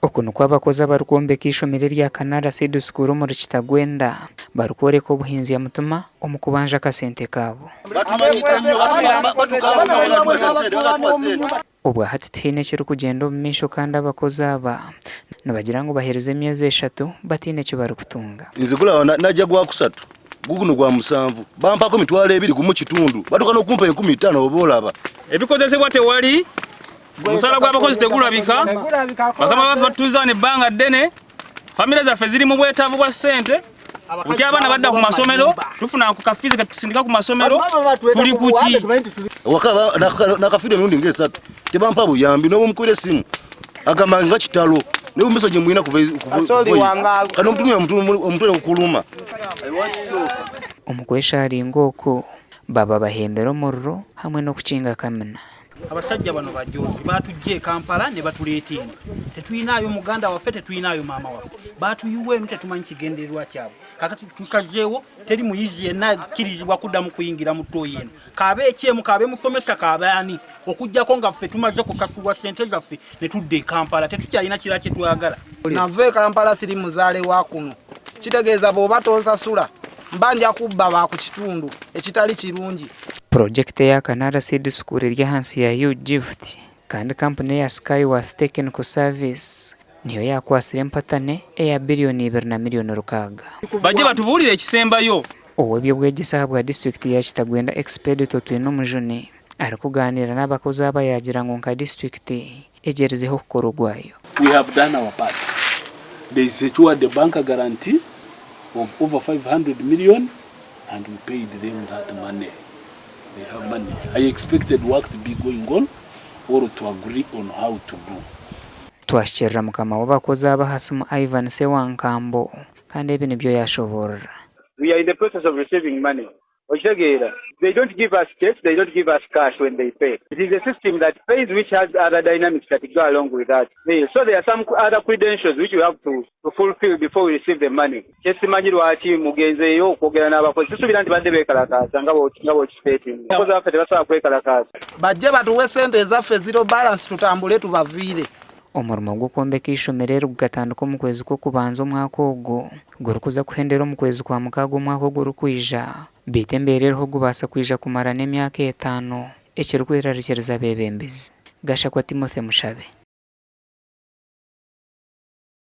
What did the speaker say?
Oku nikwo abakozi abarikwombeka eishomero erya Kanara Seed School omuri Kitagwenda barikworeka obuhinzya mutima omu kubanja akasente kaabo. Obwa hati tihaine ekirikugyenda omu maisho kandi abakozi aba nibagira ngu baherize emyezi eshatu bataine eki barikutunga. Nze guraba najja gwakusatu guguno gwa musanvu bampako emitwaro ebiri gumu kitundu batuka nokumpa 5000 oba olaba. Ebikozesebwa tewali, omusaala gw'abakozi tegurabika, bakama baffe batutuuza wano ebbanga ddene, famire zaffe ziri mu bwetaavu bwa ssente, bukya abaana badda ku masomero, tufuna ku kafiizi ketusindika ku masomero, tuli ku ki? Ewaka nakafiirwa emirundi ng'esatu tebampa buyambi n'obumukubira esimu agamba nga kitalo ne message mwina kuva kati omutumira omutwe negukuluma. Omu kwesharinga oku, baba bahembire omuriro hamwe n'okukinga kamina. Abasajja bano bajoozi baatujja e Kampala ne batuleeta eno. Tetulinayo muganda waffe, tetulinayo maama waffe. Baatuyiwa eno tetumanyi kigendererwa kyabwe. Kakati tusazeewo teri muyizi yenna akkirizibwa kuddamu kuyingira mu ttooyi eno. Kaabe ekyemu, kaabe musomesa, kaabe ani, okuggyako nga ffe tumaze kusasulwa ssente zaffe ne tudda e Kampala. Tetukyalina kirala kye twagala. Nava e Kampala siri muzaale wa kuno. Kitegeeza bw'oba tonsasula mba nja kubba ba ku kitundu ekitali kirungi. Purojekiti eya Kanara Seed School eri ahansi ya U-Gift kandi kampuni eya Skyworth Technical Service niyo yaakwatsire empatane eya biriyoni ibiri na miriyoni rukaaga. Bajje batubuulire ekisembayo. Ow'eby'obwegyese ahabwa disiturikiti ya Kitagwenda Expedito Twinomujuni arikugaaniira n'abakozi aba yaagira ngu nka disiturikiti egyerizeho kukora ogwayo. We have done our part. They secured a bank guarantee of over 500 million and we paid them that money. They have money. I expected work to be going on or to agree on how to do. Twahikirira mukama w'abakozi aba aha simu Ivan Ssewankambo kandi ebi nibyo yaashoboorora. We are in the process of receiving money Okitegeera? They don't give us cheques, they don't give us cash when they pay. It is a system that pays which has other dynamics that go along with that. So there are some other credentials which we have to, to fulfill before we receive the money. Kyesimanyi lwaki mugenzeeyo okwogera n'abakozi. Sisuubira nti badde beekalakaasa nga bw'okisiteetinga. Abakozi baffe tebasobola kwekalakaasa. Bajje batuwe sente ezaffe zero balance tutambule tubaviire. Omurimo gw'okwombeka eishomero eri gukatandika omu kwezi kw'okubanza omwaka ogu, gurikuza kuhendera omu kwezi kwa mukaaga omwaka ogurikwija, beitu embeera eriho gubaasa kwija kumara n'emyaka etaano, ekirikwerarikiriza abeebembezi. Gashakwa Timothy Mushabe.